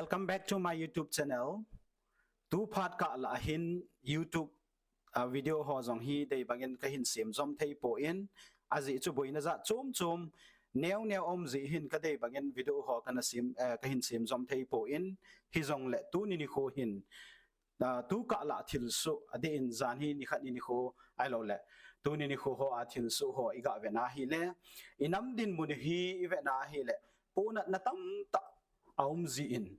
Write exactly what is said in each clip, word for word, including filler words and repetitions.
Welcome back to my YouTube channel. Tu phat kah lah hin YouTube uh, video ho jong hi dei bangin kahin sem jom thei poi, ajeh chu boina jat chom chom neo neo um jeh hin kadei bangin video ho kana sem, uh, kahin sem jom thei poi, hijongle tuni nikho hin uh, tu kah lah thilsoh, adeh in jan hi nikhat ni nikho ahilouleh tuni nikho ho a thilsoh ho iga vena hile, inam dinmun hi ivena hile, ponatna tamtah aum jeh in,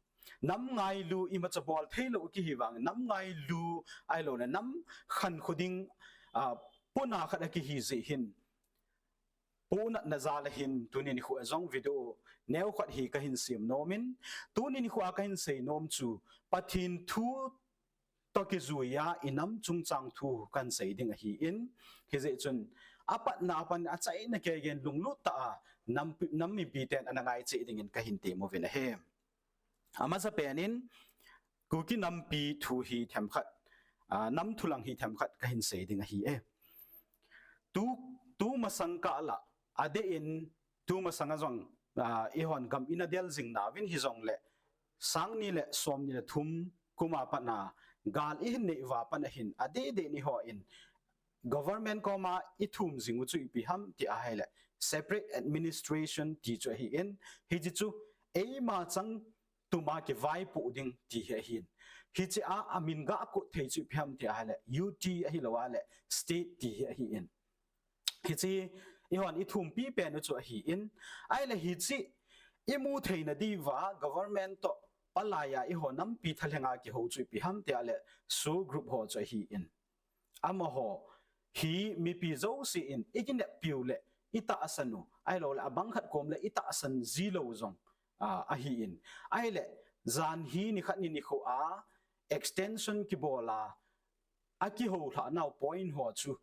nam ngailu imacha bol theilou kihi vang, nam ngailu ahilouleh nam khankho ding uh, pona khat akihi jeh hin, ponatna jal a hin tuni nikho a jong video neokhat hi kahin sem nom in, tuni nikho a kahin sei nom chu Pathen thu toh kijuiya inam chungchang thu kahin sei ding ahin, hijeh chun apatna apat achaina keigen lunglut tah a nam, nam mipiten ana ngai cheh dingin kahin temuvin ahi. Amasapen in Kuki nampi thu hi themkhat, uh, nam thulang hi themkhat kahin sei ding ahi e. Tu, tu masang kah lah, adeh in tu masang a jong uh, ihon gam ina del jing nauvin hijongle, sang ni le som ni le thum kum a pat a gal ihin nei uva pat ahin, adeh deh ni hon government koma ithum jing u chu ipi ham ti ahile, separate administration ti chu ahin, hiche chu eima chang tuma kivaipoh ding ti hi ahin. Hiche a amin gakot thei chu ipi ham ti ahile, U T ahilou ahile state ti hi ahin. Hiche ihon ithumpi pen u chu ahin. Ahile hiche imu theina diuva government toh palai a ihon nampi thalhenga kihou chu ipi ham ti ahile, SoO group ho chu ahin. Amaho hi mipi jouse in ikineppiu le itahsan u ahilouleh abang khat kom le itahsan ji lou jong uh, ahin. Ahile jan hi nikhat ni nikho a extension kibol a, akihou lhah nau point ho chu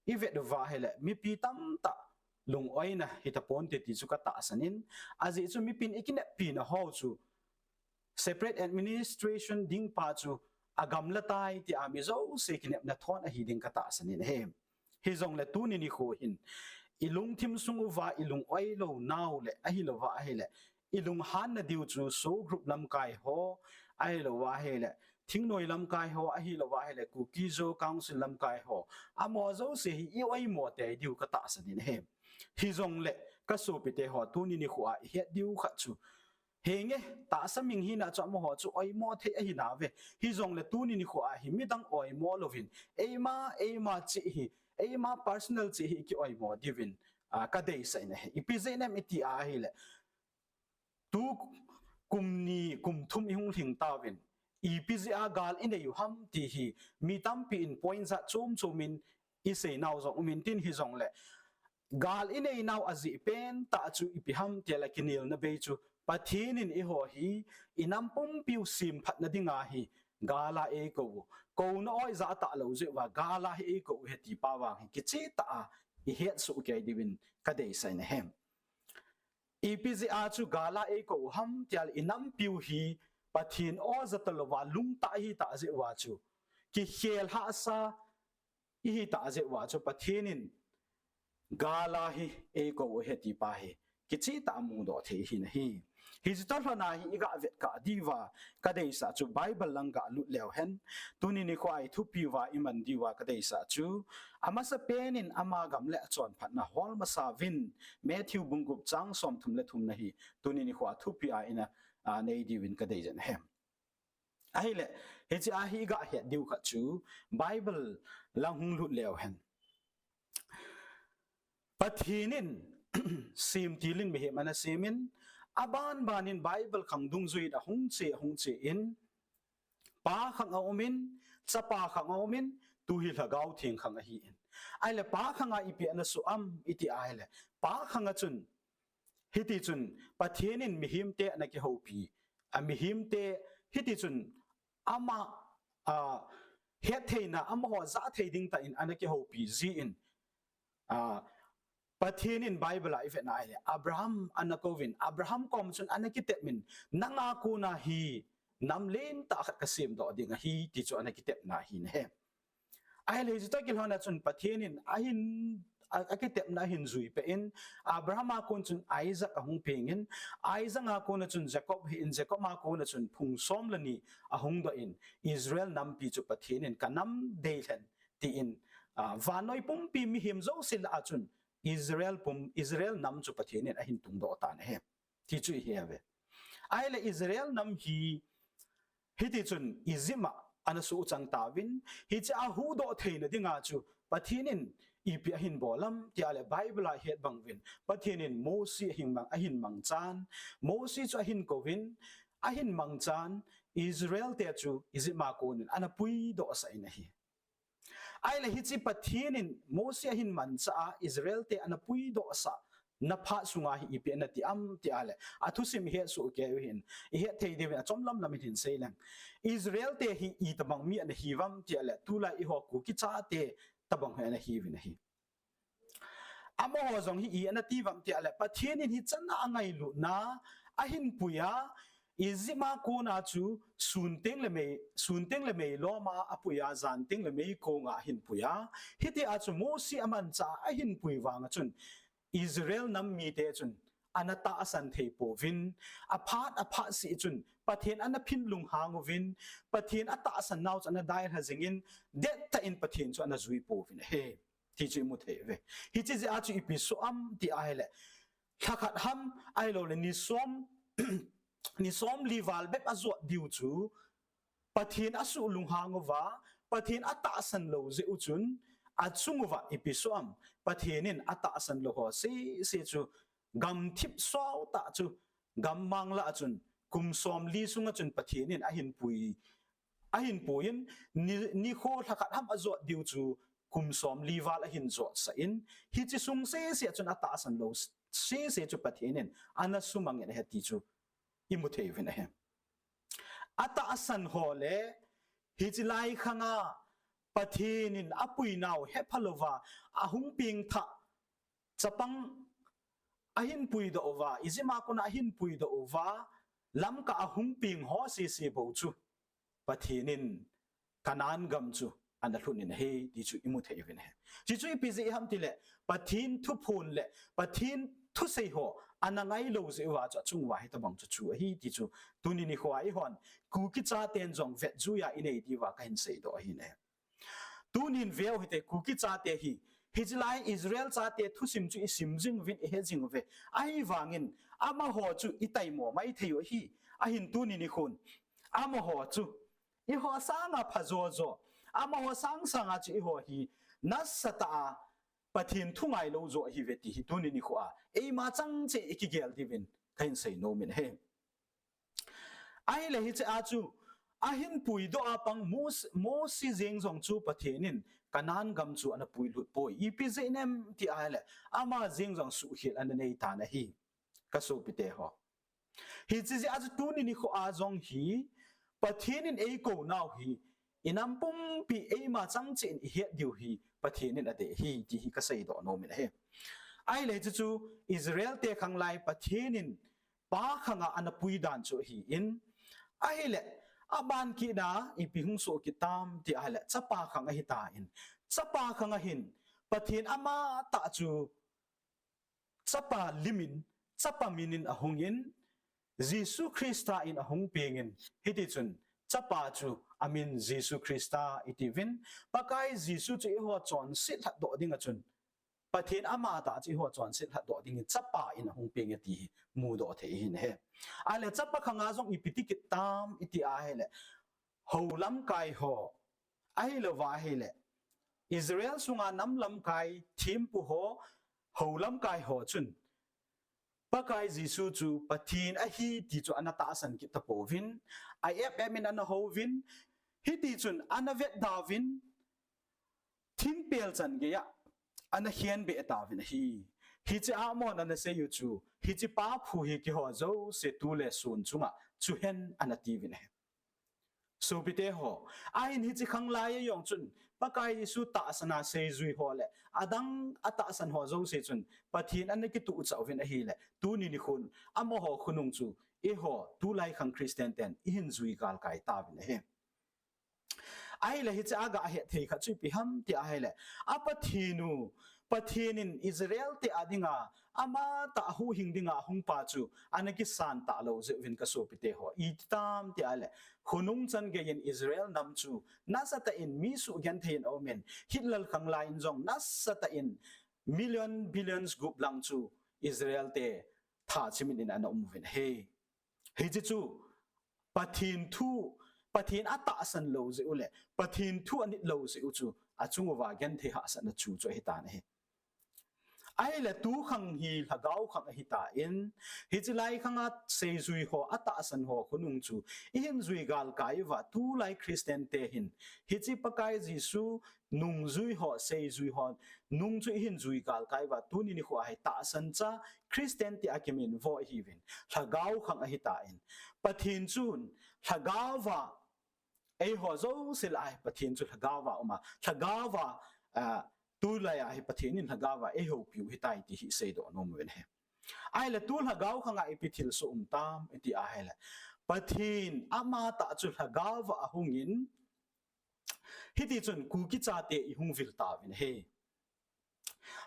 ivet uva ahile mipi tamtah lungoina hitaponte ti chu katahsan in, ajeh chu mipin ikineppina ho chu separate administration ding pa chu agamla tai tia mi jouse kinepna thon ahi ding katahsan in ahi. Hijongle tuni nikho hin ilungthim sung uva ilungoi lou nau le ahilouva ahile, ilunghanna diu chu SoO group lamkai ho ahilouva ahile, Thingnoi lamkai ho ahilouva ahile, Kuki-Zo Council lamkai ho, amaho jouse hi ioimo tei diu katahsan in ahi. Hijongle kasopite ho, tuni nikho a ihet diu khat chu, henge, tahsa ming hina chu amaho chu oimo thei ahinauve. Hijongle tuni nikho a hi midang oimo louvin, eima, eima cheh hi, eima personal cheh hi kioimo diuvin uh, kadeisah in ahi. Ipi jeh inem iti ahile, tu kum ni kum thum ihung lhing tauvin, ipi jeh a gal inei u ham ti hi mi tampi in point jat chom chom in isei nau jong um intin, hijongle gal inei nau ajeh pentah chu ipi ham ti ahile, kinelna bei chu Pathen in eiho hi inam pumpiu semphatna dinga hi gal a eikou u, kouna oi ja talou jeh uva gal a hi eikou u ahi ti pa vang hi kichehtah a ihetsoh kei diuvin kadeisah in ahi. Ipi jeh a chu gal a eikou u ham ti ahile, inampiu hi Pathen o ja talouva lungtah ihitah jeh uva chu, kikhel hahsa ihitah jeh uva chu Pathen in gal a hi eikou u ahi ti pa hi kichehtah a mudoh thei ahi nahi. Hiche toh lhona hi iga vetkah diuva kadeisah chu Bible lang galut leu hen, tuni nikho a ithupiuva iman diuva kadeisah chu, amasapen in ama gam le achonphatna hol masauvin, Matthew bung gup chang somthum le thumna hi tuni nikho a thupi a ina uh, nei diuvin kadeiyin ahi. Ahile, hiche a hi iga het diu khat chu Bible lang hung lut leu hen, Pathen in semtil in mihem ana semin, abanban in Bible khang dungjuiyin ahung che, ahung che in, Pa khang aumin, Chapa khang aumin, tu hi Lhagao Theng khang ahin. Ahile Pa khang a ipi ana soh am iti ahile, Pa khang a chun, hitichun Pathen in mihemte ana kihoupi, amihemte, hitichun ama, uh, hettheina, amaho jathei ding tah in ana kihoupi jin, uh, Pathen in Bible a ivet na ahile, Abraham ana kouvin, Abraham kom chun ana kitepmin, nanga kona hi nam lentah khat kasemdoh ding ahi ti chu ana kitepna ahi nahi. Ahile hiche toh kilhona chun Pathen in ahin, a, akitepna ahin jui peh in, Abraham a kon chun Isaac ahung peng in, Isaac a kon a chun Jacob hi in, Jacob a kon a chun phung som le ni ahung doh in, Israel nampi chu Pathen in ka nam dei lhen, tin, a, vannoi pumpi mihem jouse lah a chun Israel pum, Israel nam chu Pathen in ahin tungdoh tan ahi. Ti chu ihe uve. Ahile Israel nam hi, hiti chun Egypt a ana suhchang tauvin, hiche a huhdoh theina dinga chu Pathen in ipi ahin bol am tia le Bible a het bang uvin, Pathen in Mose ahin mang, ahin mangchan, Mose chu ahin kouvin, ahin mangchan, Israel te chu Egypt a konin ana puidoh sah in ahi. Ahile hiche Pathen in Mose ahin mancha a Israel te ana puidoh sah na phat sunga hi ipi ana ti am tia le, athusim ihet soh kei u hin, ihet thei diuvin achom lam lam in hin sei leng. Israel te hi itobang mi ana hiu vem tia le, tulai eiho Kuki chate tobang hi ana hiuvin ahi. Amaho jong hi i ana ti vem tia le, Pathen in hichan a angailutna ahin pui a, Egypt a kon a chu sun teng le mei, sun teng le mei lom a apui a, jan teng le mei kong a ahin pui a. Hiti a chu Mose amancha a ahin pui vang a chun Israel nam mite chun ana tahsan thei pouvin, aphat aphat seh chun Pathen ana phin lunghang uvin, Pathen atahsan nau chu ana dailha jing in, dettah in Pathen chu ana jui pouvin ahi. Ti chu imu thei uve. Hiche jeh a chu ipi soh am ti ahile, lhakhat ham ahilou le ni som, ni som li val bep ajot diu chu Pathen asuh lunghang uva, Pathen atahsan lou jeh u chun, achung uva ipi soh am, Pathen in atahsan lou ho sese chu gamthip suau tah chu, gammang lah a chun kum som li sunga chun Pathen in ahin pui, ahin pui in, ni, nikho lhakhat ham ajot diu chu kum som li val ahin jot sah in, hiche sung sese a chun atahsan lou sese chu Pathen in ana sumang in ahi ti chu imu thei uvin ahi. Atahsan ho le hiche lai khang a Pathen in apui nau hepha louva ahung peng thah chapang ahin puidoh uva, Egypt a kon a ahin puidoh uva, Lamka ahung peng ho sese bou chu Pathen in Canaan gam chu ana lhut in ahi ti chu imu thei uvin ahi. Ti chu ipi jeh ham ti le, Pathen thuphon le Pathen thusei ho ana ngai lou jeh uva chu achung uva hitobang chu chu ahi ti chu tuni nikho a eihon Kuki chaten jong vetjui a inei diuva kahin seidoh ahi ne. Tunin veu hite, Kuki chate hi, hiche lai Israel chate thusim chu isim jing uvin, ihe jing uve. Ahivangin amaho chu itaimo mai thei u ahi. Ahin tuni nikhon amaho chu eiho sanga phajo jo, amaho sang sanga chu eiho hi nasatah a Pathen thu ngailou jo ahiuve ti hi tuni nikho a eima chang cheh ikigel diuvin kahin seinom in ahi. Ahile hiche a chu ahin puidoh a pang Mos-, Mose jeng jong chu Pathen in Canaan gam chu ana puilhut poi. Ipi jeh inem ti ahile, ama jeng jong suhkhel ana nei tan ahi, kasopite ho. Hiche jeh a chu tuni nikho a jong hi Pathen in eikou nau hi, inam pumpi eima chang cheh in ihet diu hi Pathen in adei ahi ti hi kaseidoh nom in ahi. Ahile hiche chu Israel te khang lai Pathen in pa khang a ana pui dan chu ahin, ahile aban kit a ipi hung soh kit tam ti ahile chapa khang ahitan, chapa khang a hin Pathen amatah chu chapa lim in, chapa min in ahung in, Jesu Christa in ahung peng in, hiti chun chapa chu amin Jesu Christa itiuvin, Pakai Jesu chu eiho chonset lhatdoh dinga chun, Pathen amatah chu eiho chonset lhatdoh dingin chapa in ahung peng e ti hi mudoh thei ahin ahi. Ahile chapa khang a jong ipi ti kit tam iti ahile, hou lamkai ho, ahilouva ahile Israel sunga nam lamkai thempu ho, hou lamkai ho chun Pakai Jesu chu Pathen ahi ti chu ana tahsan kit tapouvin, a ep ep in ana houvin, hiti chun ana vetda uvin, thingpel chan geiya ana khenbeh tauvin ahi. Hiche a amahon ana seiyu chu, hiche pa phu hi keiho jouse tu le sun chunga chuhen ana tiuvin ahi. Sopite ho, ahin hiche khang lai a jong chun Pakai Jesu tahsan a seijui ho le adang atahsan ho jouse chun Pathen ana kituhchah uvin ahile, tuni nikhon amaho khonung chu eiho tulai khang Christian ten ihin jui galkai tauvin ahi. Ahile hiche a gahet thei khat chu ipi ham ti ahile, a Pathen u, Pathen in Israel te a dinga, amatah huhhing dinga hung pa chu, ana kisan talou jeh uvin kasopite ho. Iti ham tia le, khonung chan geiyin Israel nam chu, nasatah in mi sugenthei in aumin, Hitler khang laiyin jong, nasatah in million, billions gup lang chu, Israel te tha chimin in ana um uvin ahi. Hiche chu, Pathen thu, Pathen atahsan lou jeh u le, Pathen thu anit lou jeh u chu, achung uva genthei hahsatna chu chu ahitan ahi. Ahile tu khang hi lhagao khang ahitan, hiche lai khanga seijui ho, atahsan ho khonung chu, ihin jui galkai uva, tulai Christian te hin, hiche Pakai Jesu nungjui ho, seijui ho, nung chu ihin jui galkai uva, tuni nikho a hi tahsan cha, Christian tia kiminvo ihiuvin, lhagao khang ahitan. Pathen chun, lhagaova, eiho jouse lah a hi Pathen chu lhagaova uma, lhagaova, ah, tulai a hi Pathen in lhagaova eihoupiu ahitai ti hi seidoh nom uvin ahi. Ahile tu lhagao khanga ipi thilsoh um tam iti ahile, Pathen amatah chu lhagaova ahungin, hiti chun Kuki chate ihung vil tauvin ahi.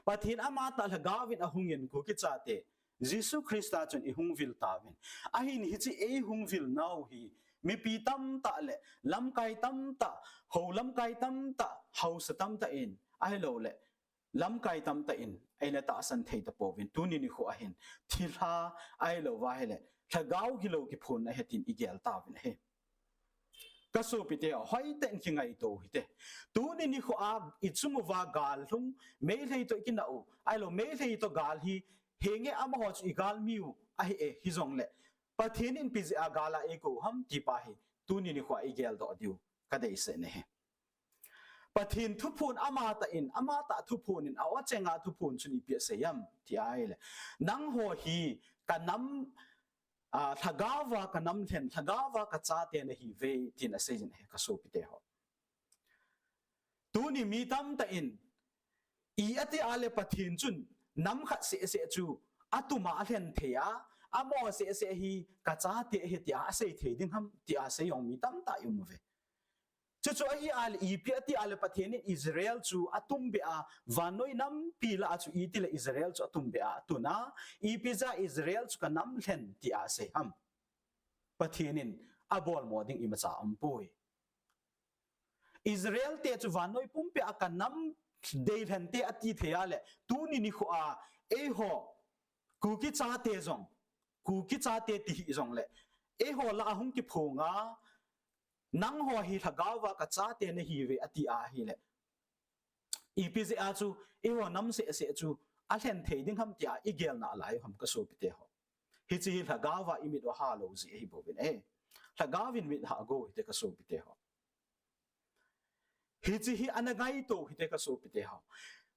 Pathen amatah lhagaovin ahungin Kuki chate, Jesu Christa chun ihung vil tauvin. Ahin hiche eihung vil nau hi, mipi tamtah le, lamkai tamtah, hou lamkai tamtah, haosa tamtah in, ahilouleh, lamkai tamtah in, eina tahsan thei tapouvin, tuni nikho a hin, thilha, ahilouva ahile, lhagao gilou kiphonna ahi tin igel tauvin ahi. Kasopite, hoitah in kingaito u hite. Tuni nikho a ichung uva gal lhung, Meitei toh ikinah u, ahilou, Meitei toh gal hi, henge amaho chu igalmiu ahi e, hijongle, Pathen in ipi jeh a gal a eikou ham ti pa hi, tuni nikho a igeldoh diu kadeisah in ahi. Pathen thuphon amatah in, amatah thuphon in, a-o chenga thuphon chun ipi asei ham ti ahile, nangho hi kanam, ah, lhagaova kanam lhen, lhagaova kachate nahiuve, tin aseiyin ahi, kasopite ho. Tuni mi tamtah in, i ati a le Pathen chun, nam khat sehseh chu, atuma alhen thei a, amaho sehseh hi kachate ahi tia asei thei ding ham tia asei jong mi tamtah i um uve. Chuchu ahi a le, ipi ati a le Pathen in Israel chu atumbeh a, vannoi nampi lah a chu itile Israel chu atumbeh a atun a, ipi jeh a Israel chu kanam lhen tia asei ham. Pathen in abolmo ding imacha aumpoi. Israel te chu vannoi pumpi a kanam deilhen te ati thei a le, tuni nikho a, eiho, Kuki chate jong, Kuki chate ti hijongle, eiho lah a hung kiphong a, nangho hi lhagaova kachate nahiuve ati ahile, ipi jeh a chu, eiho nam sehseh chu, alhen thei ding ham tia igel nalai u ham kasopite ho. Hiche hi lhagaova imit u ahalou jeh ahibouvin ahi. Lhagaovin mit hah go hite kasopite ho. Hiche hi ana ngaito u hite kasopite ho.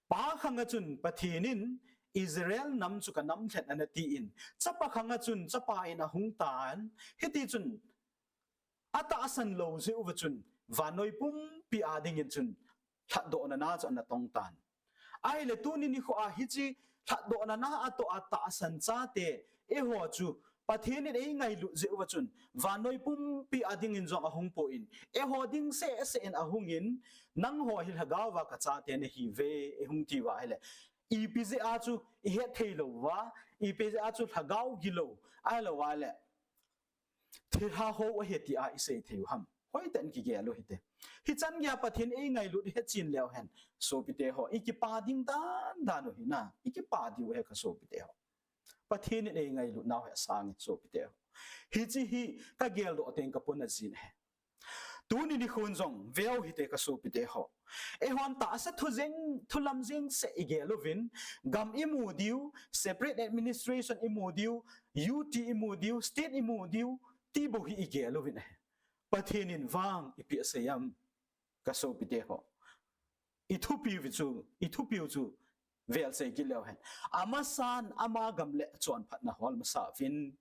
Pa khanga chun Pathen in Israel nam chu kanam lhen ana tin, chapa khanga chun chapa in ahung tan, hiti chun atahsan lou jeh uva chun vannoi pumpi a dingin chun lhatdohna na chu ana tong tan. Ahile tuni nikho a hiche lhatdohna na atoh a tahsan chate, eiho chu Pathen in eingailut jeh uva chun, vannoi pumpi a dingin jong ahung poi, eiho ding sehseh in ahungin, nangho hi lhagaova kachate nahiuve, eihung tiuva ahile, ipi jeh a chu ihet thei louva, ipi jeh a chu lhagao gilou, ahilouva le, thilha hou ahi tia isei thei u ham. Hoitah in kigel u hite. Hichan geiya Pathen eingailut ihet chen leu hen, sopite ho, ikipa ding dan dan u hina, ikipa diu ahi kasopite ho. Pathen in eingailut nau hi asang e sopite ho. Hiche hi kageldoh teng kapona jin ahi. Tuni nikhon jong veu hite kasopite ho. Eihon tahsa thu jeng, thu lam jeng seh igel uvin, gam imu diu, separate administration imu diu, U T imu diu, state imu diu, ti bou hi igel uvin ahi. Pathen in vang ipi asei ham kasopite ho. Ithupiu chu, ithupiu chu, velsei kit leu hen. Amasan ama gam le chonphatna hol masa uvin.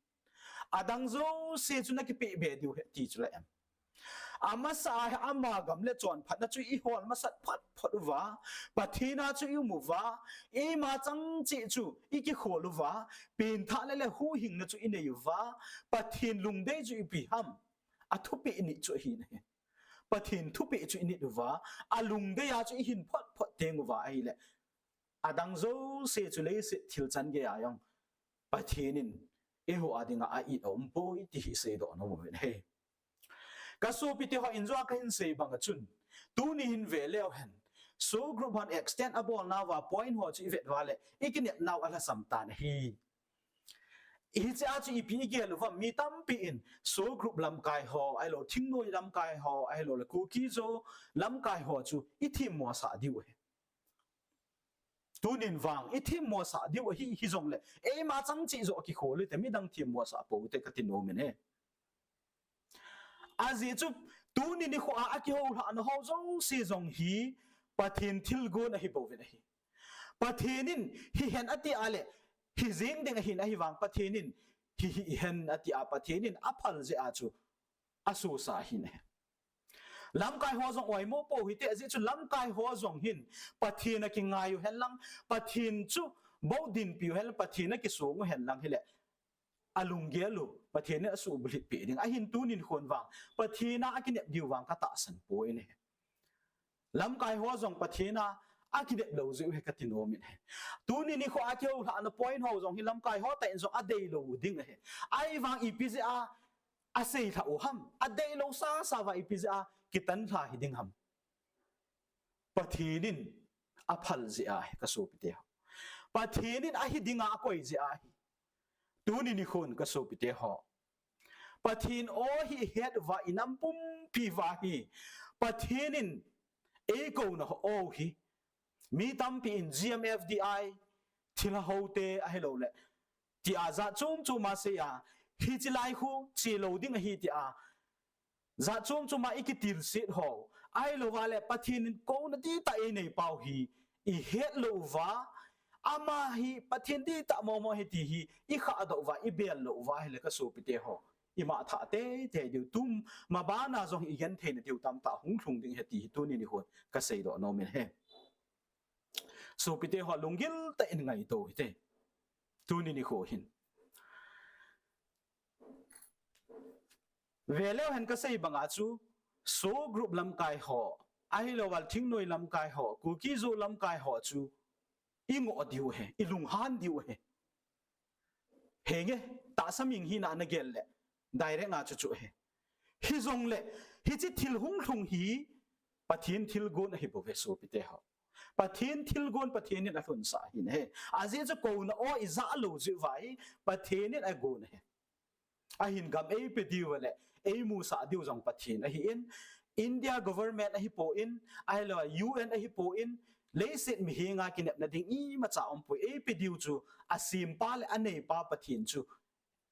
Adang jouse chu nakipeh be diu ahi ti chu la em. Amasa a hi ama gam le chonphatna chu ihol masat phot phot uva. Pathen a chu ium uva. Ima chang cheh chu ikikhol uva. Pengthahna le huhhingna chu inei uva. Pathen lungdei chu ipi ham. Athupeh nit chu ahi nahi. Pathen thupeh chu init uva. Alungdei a chu ihin phot phot teng uva ahile. adang jouse chu leiset thil chan geiya jong Pathen in eiho a dinga a-it aumpoi ti hi seidoh nom ahi. Kasopite ho, injo a kahin sei banga chun, tuni hin veleu hen, SoO group hon extend abolnauva point ho chu ivet uva leh ikinepnau alhasam tan ahi. Hichea chu ipi igel uvem, mi tampi in SoO group lamkai ho, ahilou Thingnoi lamkai ho, ahilouleh Kuki-Zo lamkai ho chu ithemmosah diu ahi. Tunin vang ithemmosah diu ahi, hijongleh eima chang cheh joh akikhol ute, midang themmosah pou te kati nom in ahi. Ajeh chu tuni nikho a akihoulhahna ho jouse jong hi Pathen thilgon ahibouvin ahi. Pathen in hihen ati a leh hijeng ding ahin, ahivang Pathen in hi hihen ati a Pathen in aphal jeh a chu asosa ahin ahi. Lamkai ho jong oimo pou hite, ajeh chu lamkai ho jong hin Pathen a kingai u henlang, Pathen chu bou dinpi u hen, Pathen a kisong u henlang hileh alunggel u Pathen in asuhbulhit peh ding ahin, tuni nikhon vang Pathen a akinep diu vang katahsan poi ahi. Lamkai ho jong Pathen a akinep lou jeh u ahi kati nom in ahi. Tuni nikho a kihoulhahna point ho jong hi lamkai ho tah in jong adeilou ding ahi. Ahivang ipi jeh a aseilhah u ham, adeilou sasa uva ipi jeh a kitanlha hiding ham? Pathen in aphal jeh ahi, kasopite ho. Pathen in ahi dinga akoi jeh ahi. Tuni nikhon, kasopite ho, Pathen o hi ihet uva, inam pumpi uva hi Pathen in eikouna ho hi, mi tampi in G M F D I, thilha ho te ahilouleh tia jat chom chom asei a, hiche lai khu chelou ding ahi tia jat chom chom a ikitilsit ho, ahilouva leh Pathen in kouna dihtah einei pau hi ihet lou uva, ama hi Pathen dihtah momo ahi ti hi ikhahdoh uva, ibel lou uva ahileh, kasopite ho, ima thah teitei diu, tuma bana jong hi igenthei na diu tamtah hunglhung ding ahi ti hi tuni nikhon kaseidoh nom in ahi. Sopite ho, lunggil tah in ngaito hite. Tuni nikho hin veleu hen, kasei banga chu SoO group lamkai ho, ahilouva leh Thingnoi lamkai ho, Kuki-Zo lamkai ho chu ingoh diu ahi, ilunghan diu ahi. Henge, tahsa ming hina nagel leh direct a chu chu ahi. Hijongleh hiche thil hunglhung hi Pathen thilgon ahibouve, sopite ho. Pathen thilgon Pathen in alhunsah ahin ahi. Ajeh chu kouna o ijah lou jeh uva hi Pathen in agon ahi. Ahin gam eipe diu leh eimusah diu jong Pathen ahin, India government ahipon, ahilou U N ahipon, leiset mihenga kinepna ding imacha umpoi. Eipe diu chu asempa leh aneipa Pathen chu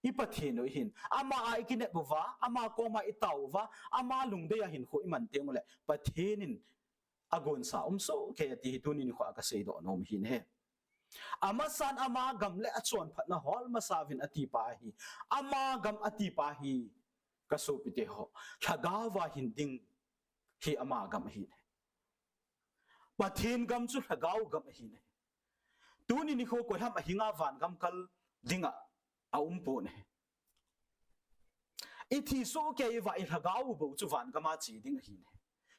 i Pathen u ahin. Ama a ikinep uva, ama koma itao uva, ama lungdei a hinkho iman teng uleh Pathen in agonsa um sohkei ati hi tuni nikho a kaseidoh nom ahin ahi. Amasan ama gam le achonphatna hol masa uvin ati pa hi, ama gam ati pa hi, kasopite ho, lhagao va hin ding hi ama gam ahin ahi. Pathen gam chu lhagao gam ahin ahi. Tuni nikho koiham ahinga vangam kal dinga aumpon ahi. Ithi sohkei uva ilhagao u bou chu vangam a che ding ahin ahi.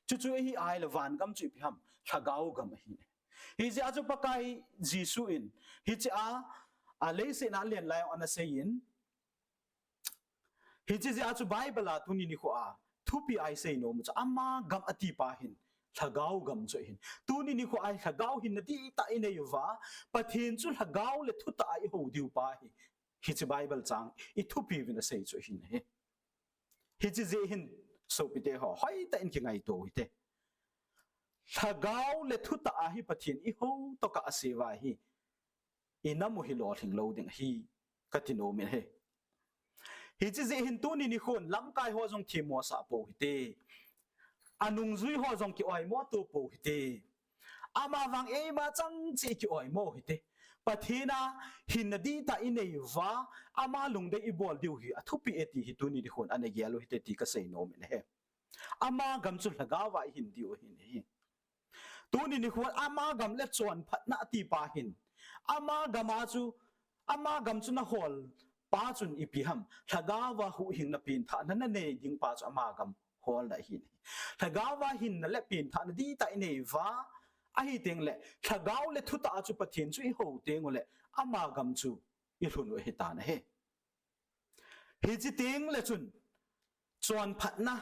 Chuchu ahi ahileh vangam chu ipi ham, lhagao gam ahin ahi. Hijeh a chu Pakai Jesu in hiche a, a leiset a alen lai ana seiyin, hiche jeh a chu Bible a tuni nikho a thupi a isei nom chu ama gam ati pa hin lhagao gam chu ahin. Tuni nikho a lhagao hinna dihtah inei uva, Pathen chu lhagao le thutah a ihou diu pa hi, hiche Bible chang ithupi uvin asei chu ahin ahi. Hiche jeh hin sopite ho, hoitah in kingaito hite. Lhagao le thutah a hi Pathen ihou tokah asei uva hi, inam u hi lolhing lou ding ahi, kati nom in ahi. Hiche jeh hin tuni nikhon lamkai ho jong themmosah pou hite. Anungjui ho jong ki-oimo to pou hite. Ama vang eima chang cheh ki-oimo hite. Pathen a hinna dihtah inei uva, ama lungdei ibol diu hi athupi e ti hi tuni nikhon ana gel u hite ti kasei nom in ahi. Ama gam chu lhagao va ihin diu ahin ahi. Tuni nikhon ama gam le chonphatna ati pa hin, ama gam a chu, ama gam chu nahol pa chun ipi ham, lhagao va huhhingna penthahna nanei ding pa chu ama gam holna ahin ahi. Lhagao va hinna le penthahna dihtah inei uva, Ahi teng le, lhagao le thutah a chu Pathen chu i hou teng u le, ama gam chu i lhun u ahi tan ahi. Hichi teng le chun, chonphatna,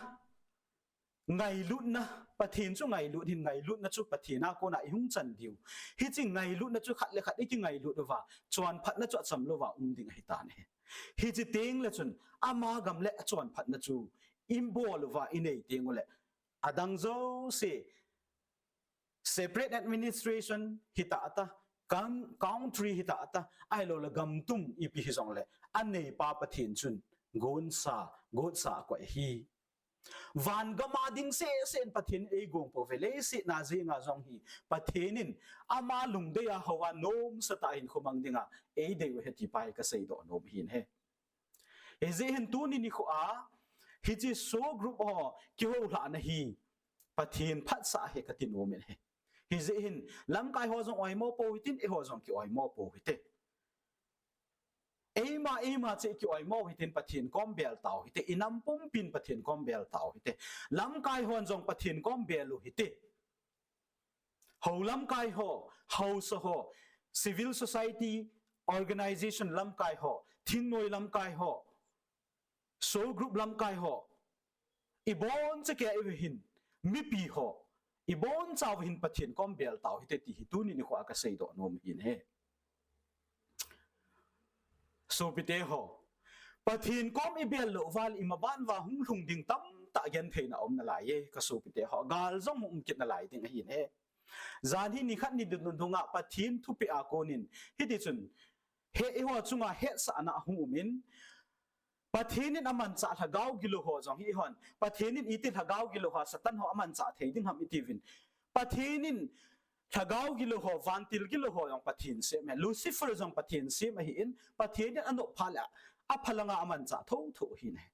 ngailutna, Pathen chu ngailut hin, ngailutna chu Pathen a kona i hung chan diu. Hichi ngailutna chu khat le khat i kingailut uva, chonphatna chu acham louva um ding ahi tan ahi. Hichi teng le chun, ama gam le achonphatna chu i bol uva i nei teng u le, adang jouse, separate administration hita ta, country hita ta, ahilou le gam tum ipi hijong le, aneipa Pathen chun, gonsa, gotsa akoi ahi. Van gam a ding seh seh in Pathen in eigong pouve, leiset a jing a jong hi, Pathen in ama lungdei a hou a nomsa tah a hinkho mang dinga eidei u ahi ti pa hi ka seidoh nom ahin ahi. Hijeh hin tuni nikho a, hichi SoO group ho kihoulhahna hi, Pathen phatsah ahi kati nom in ahi. Hijeh hin, lamkai ho jong oimo pou hitin, eiho jong ki oimo pou hite. Eima, eima cheh ki oimo hitin, Pathen kom bel tau hite, i nam pumpin Pathen kom bel tau hite. Lamkai hon jong Pathen kom bel u hite. Hou lamkai ho, haosa ho, civil society organization lamkai ho, thingnoi lamkai ho, SoO group lamkai ho, i boncha kei a ive hin, mipi ho, i boncha uva hin Pathen kom bel tau hite ti hi tuni nikho a ka seidoh nom ahin ahi. Sopite ho, Pathen kom i bel lou uva le i maban uva hung lhung ding tamtah gentheina aum nalai e, ka sopite ho, gal jong hung um kit nalai ding ahin ahi. Jan hi nikhat ni dun dunga Pathen thupeh a konin, hiti chun, he eiho chunga hetsahna ahung umin, Pathen in amanchah lhagao gilou ho jong hi eihon, Pathen in iti lhagao gilou ho, Satan ho amanchah thei ding ham itiuvin, Pathen in lhagao gilou ho, vantil gilou ho jong Pathen sem ahi, Lucifer jong Pathen sem ahin, Pathen in anop phat le, aphalanga amanchah thotho ahin ahi.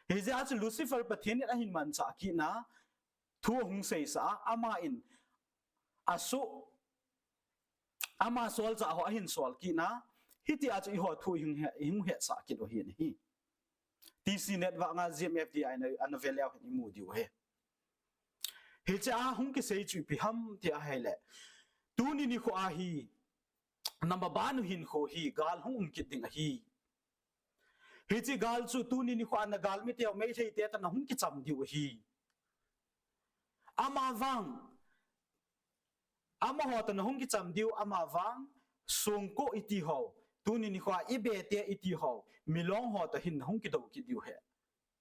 Hijeh a chu Lucifer Pathen in ahin manchah kitna thu ahung seisah a, ama in aso, ama solchah ho ahin sol kitna, hitia chu eiho thu i hung he, i hung hetsah kit u ahin ahi. TCNet vanga GMFDI ana, ana ve leu hen i mu diu ahi. Hichea hung kisei chu ipi ham ti ahile, tuni nikho a hi, na maban u hinkho hi gal hung um kit ding ahi. Hichi gal chu tuni nikho a na galmi teu Meitei te toh na hung kicham diu ahi. Amavang, amaho toh na hung kicham diu, amavang, songko iti ho, tuni nikho a i be te iti ho, milong ho toh hin na hung kidou kit diu ahi,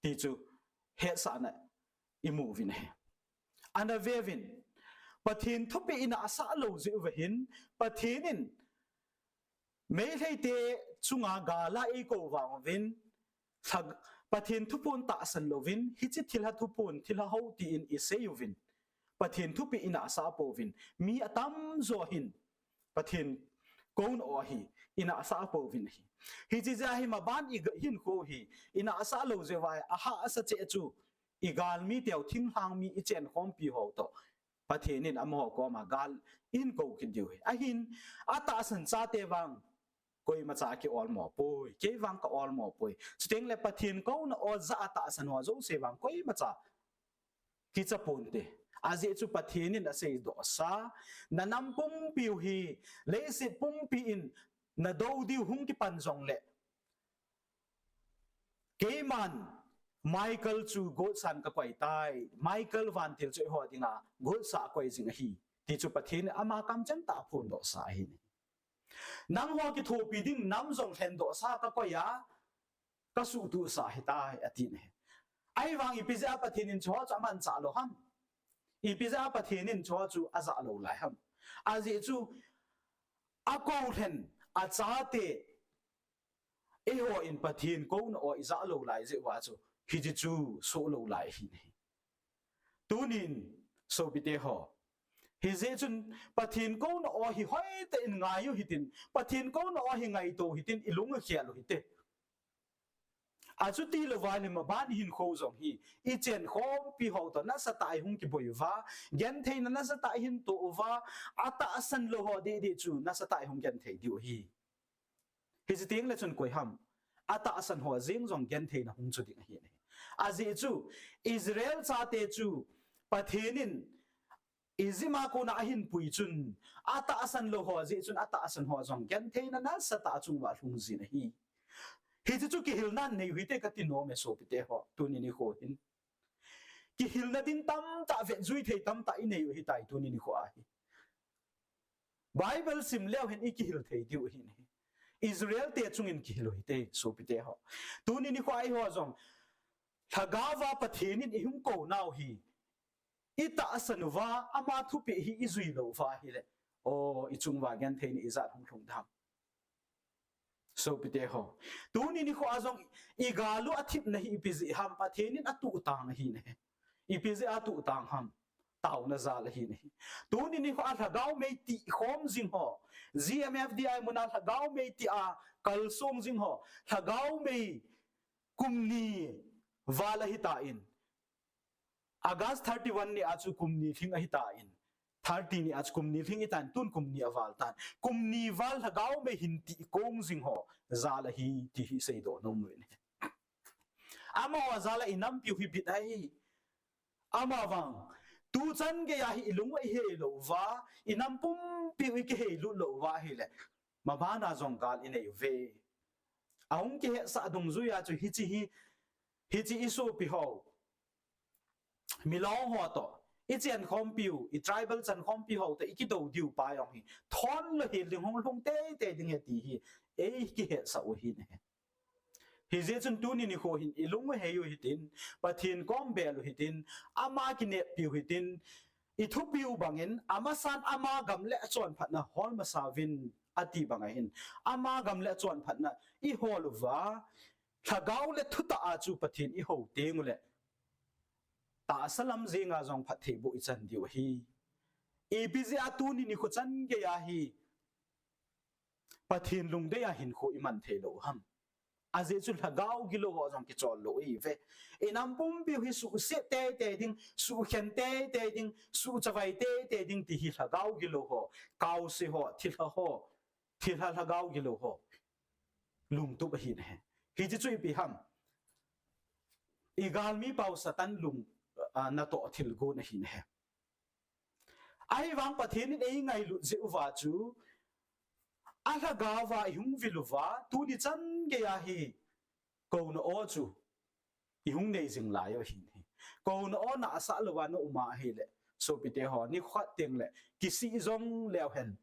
ti chu hetsahna i mu uvin ahi. Ana ve uvin, Pathen thupeh i nahsah lou jeh uva hin, Pathen in Meitei te chunga gal a eikou vang uvin, lha, Pathen thuphon tahsan louvin, hichi thilha thuphon, thilha hou tin i sei uvin, Pathen thupeh i nahsah pouvin, mi atamjo hin Pathen kouna aw hi i nahsah pouvin ahi. Hichi jeh a hi maban i ga, hinkho hi i nahsah lou jeh uva ahahsa cheh chu i galmi teu, thinglhang mi, i chenkhompi ho toh Pathen in amaho koma gal in kou kit diu ahi. Ahin, atahsan chate vang koimacha ki olmo poi, kei vang ka olmo poi. Chuteng le Pathen kouna aw jah a tahsan ho jouse vang koimacha kicha ponte. Ajeh chu Pathen in aseidoh sa, na nam pumpiu hi, leiset pumpi in na dou diu hung kipan jongle, keiman Michael chu gotsan ka koi tai, Michael vantil chu eiho dinga gotsa akoi jing ahi, ti chu Pathen in ama kamcheng tah a phondoh sa ahi. Nangho kithopi ding nam jong lhendoh sa ka koi a, ka suhtuh sa ahitai, ati ahi. Ahivang ipi jeh a Pathen in chuho chu amanchah lou ham? Ipi jeh a Pathen in chuho chu ajah lou lai ham? Ajeh chu akou lhen achate, eiho in Pathen kouna aw i jah lou lai jeh uva chu, hichi chu soh lou lai ahi. Tunin, sopite ho, hijeh chun Pathen kouna aw hi hoitah in ngai u hitin, Pathen kouna aw hi ngaito hitin, i lung u khel u hite. Achuti louva le maban hinkho jong hi, i chenkhompi ho toh nasatah a i hung kiboi uva, gentheina nasatah a i hin toh uva, atahsan lou ho dehdeh chu nasatah a i hung genthei diu ahi. Hichi teng le chun koi ham? Atahsan ho jeng jong gentheina hung chu ding ahi. Ajeh chu Israel chate chu Pathen in Egypt a kona ahin pui chun, atahsan lou ho jeh chun atahsan ho jong gentheina nasatah a chunguva alhung jin ahi. Hiche chu kihilna nei u hite kati nom e sopite ho, tuni nikho hin. Kihilna ding tamtah, vetjui thei tamtah inei u hitai tuni nikho ahi. Bible sim leu hen ikihil thei diu ahin ahi. Israel te chungin kihil u hite sopite ho. Tuni nikho a eiho jong, lhagaova Pathen in ihung kou nau hi, itahsan uva, ama thupeh hi ijui lou uva ahile, o, ichunguva gentheina ijat hung lhung dem? Sopite ho, tuni nikho a jong igal u athipna hi ipi jeh ham? Pathen in atuh tang ahin ahi. Ipi jeh a atuh tang ham? Taona jal ahin ahi. Tuni nikho a lhagao mei tih khom jing ho, G M F D I muna lhagao mei tih a kalsong jing ho, lhagao mei kum ni val ahitan, August thirty-one ni a chu kum ni lhing ahitan, thirty ni a chu kum ni lhing ahitan, tun kum ni aval tan. Kum ni val lhagao mei hin tih kong jing ho jal ahi ti hi seidoh nom uvin ahi. Amaho jal a inampiu hi bit ahi. Amavang, tuchan geiya hi ilung u ihei lou uva, inam pumpiu ikihei lut lou uva ahile, mabana jong gal inei uve. Ahung kihetsah dungjuiya chu hiche hi, hiche isopi ho, milong ho toh, ichen khompiu, i tribal chan khompi ho toh ikidou diu pa jong hi, thon lou hel ding, hung lhung teitei ding ahi ti hi eikihetsah u ahin ahi. Hijeh chun tuni nikho hin ilung u hei u hitin, Pathen kom bel u hitin, ama kineppiu hitin, ithupiu bangin, amasan ama gam le achonphatna hol masa uvin ati bang ahin, ama gam le achonphatna ihol uva, lhagao le thutah a chu Pathen ihou tengule, tahsa lam jenga jong phattheiboh ichan diu ahi. Ipi jeh a tuni nikho chan geiya hi Pathen lungdei a hinkho iman thei lou ham? Ajeh chu lhagao gilou ho jong kichol lou ihiuve. Inam pumpiu hi suhset teitei ding, suhkhen teitei ding, suhchavai teitei ding ti hi lhagao gilou ho, kaose ho, thilha ho, thilha lhagao gilou ho lungtup ahin ahi. Hiche chu ipi ham? Igalmi pau Satan lung, a, natoh thilgon ahin ahi. Ahivang Pathen in eingailut jeh uva chu, alhagaova ihung vil uva, tuni chan geiya hi kouna o chu ihung nei jing lai u ahin ahi. Kouna o nahsah louva na uma ahile, sopite ho, nikhat tengle kisih jong leu hen,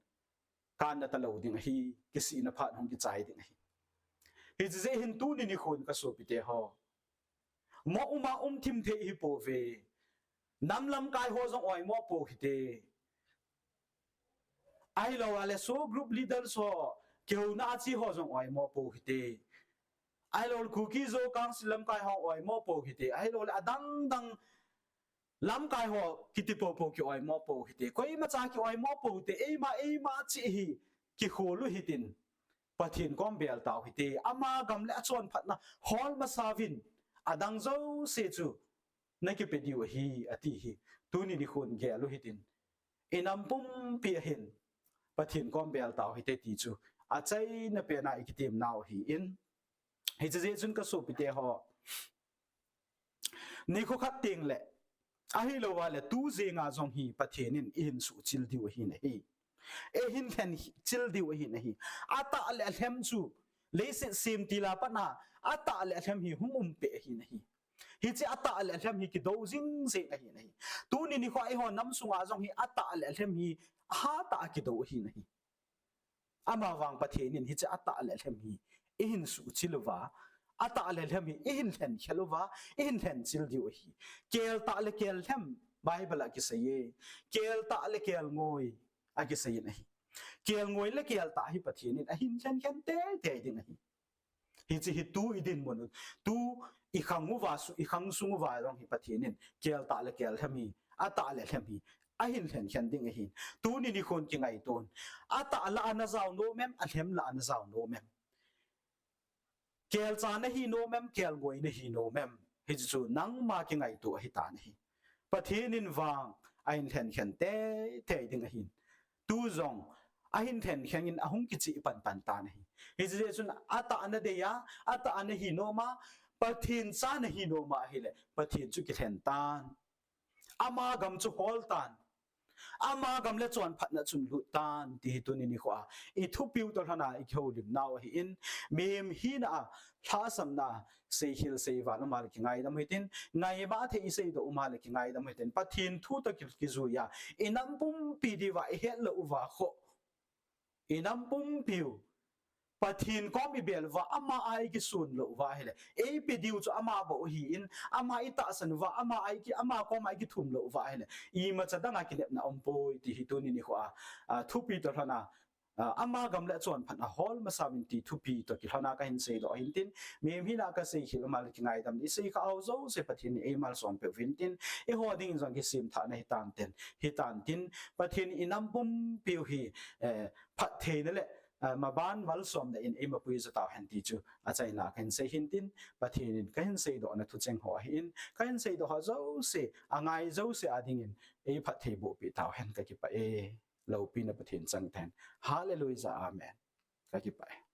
kanna talou ding ahi, kisihna phat hung kichai ding ahi. Hiche jeh hin tuni nikhon kasopite ho, mo uma um thim thei hipouve. Nam lamkai ho jong oimo pou hite. Ahiloule SoO group leaders ho, kihouna a che ho jong oimo pou hite. Ahiloule Kuki-Zo Council lamkai ho oimo pou hite. Ahiloule adang dang lamkai ho kiti poupou kioimo pou hite. Koimacha kioimo poute, eima, eima cheh hi kikhol u hitin, Pathen kom bel tau hite. Ama gam le achonphatna hol masa uvin, adang jouse chu nakipe diu ahi, ati hi. Tuni nikhon gel u hitin, inam pumpi a hin Pathen kom bel tau hite ti chu achaina pena ikitemnau ahin. Hiche jeh chun kasopite ho, nikho khat tengle, ahiloule tu jenga jong hi Pathen in eihin suhchil diu ahin ahi. Eihin lhenchil diu ahin ahi. Atah le alhem chu, leiset sem tila patna, atah le alhem hi hung umpeh ahin ahi. Hiche atah le alhem hi kidou jing jeng ahin ahi. Tuni nikho eiho nam sunga jong hi atah le alhem hi hatah a kidou ahin ahi. Amavang Pathen in hiche atah le alhem hi eihin suhchil uva, atah le alhem hi eihin lhenkhel uva, eihin lhenchil diu ahi. Keltah le kellhem, Bible a kiseiye. Keltah le kelngoi akiseiyin ahi. Kelngoi le keltah hi Pathen in ahin lhenkhen teitei ding ahi. Hiche hi tu idinmun u, tu ikhang uva, ikhang sung uva jong hi Pathen in keltah le kellhem hi, atah le alhem hi ahin lhenkhen ding ahin. Tuni nikhon kingaiton. Atah lah a najao nom em, alhem lah a najao nom em? Kelcha nahi nom em, kelngoi nahi nom em? Hiche chu nangma kingaito ahitan ahi. Pathen in vang ahin lhenkhen teitei ding ahin. Tu jong ahin lhenkhen in ahung kicheh panpan tan ahi. Hiche jeh chun atah a nadei a, atah a nahi nom a, Pathen cha nahi nom a ahile, Pathen chu kilhen tan. Ama gam chu hol tan. Ama gam le chonphatna chun lut tan ti hi tuni nikho a i thupiu toh lhona i kihoulim nau ahin, mihem hina a, lhasamna, seikhel seival uma le kingaidam hitin, ngaima thei i seidoh uma le kingaidam hitin, Pathen thu toh ki- kijui a, i nam pumpi diuva i hetlou uva kho, i nam pumpiu Pathen kom i bel uva, ama a i kisun lou uva ahile, eipe diu chu ama bou ahin, ama i tahsan uva, ama a i ki- ama kom a i kithum lou uva ahile, imacha danga kinepna aumpoi ti hi tuni nikho a, a, thupi toh lhona, a, ama gam le chonphatna hol masauvin ti thupi toh kilhona kahin seidoh ahin tin, mihem hina a kaseikhel uma le kingaidam i seikhah ho jouse Pathen in eimalsom peh uvin tin, eiho dingin jong kisemthahna hitan tin, hitan tin, Pathen in i nam pumpiu hi, eh, phattheina le, eh, maban malsomna in eimapui jo tauhen ti chu achaina kahin sei hin tin, Pathen in kahin seidohna thucheng ho ahin, kahin seidoh ho jouse, angai jouse a dingin eiphatthei bohpeh tauhen, kakipah e. Loupina Pathen chang tahen. Hallelujah, amen. Kakipah e.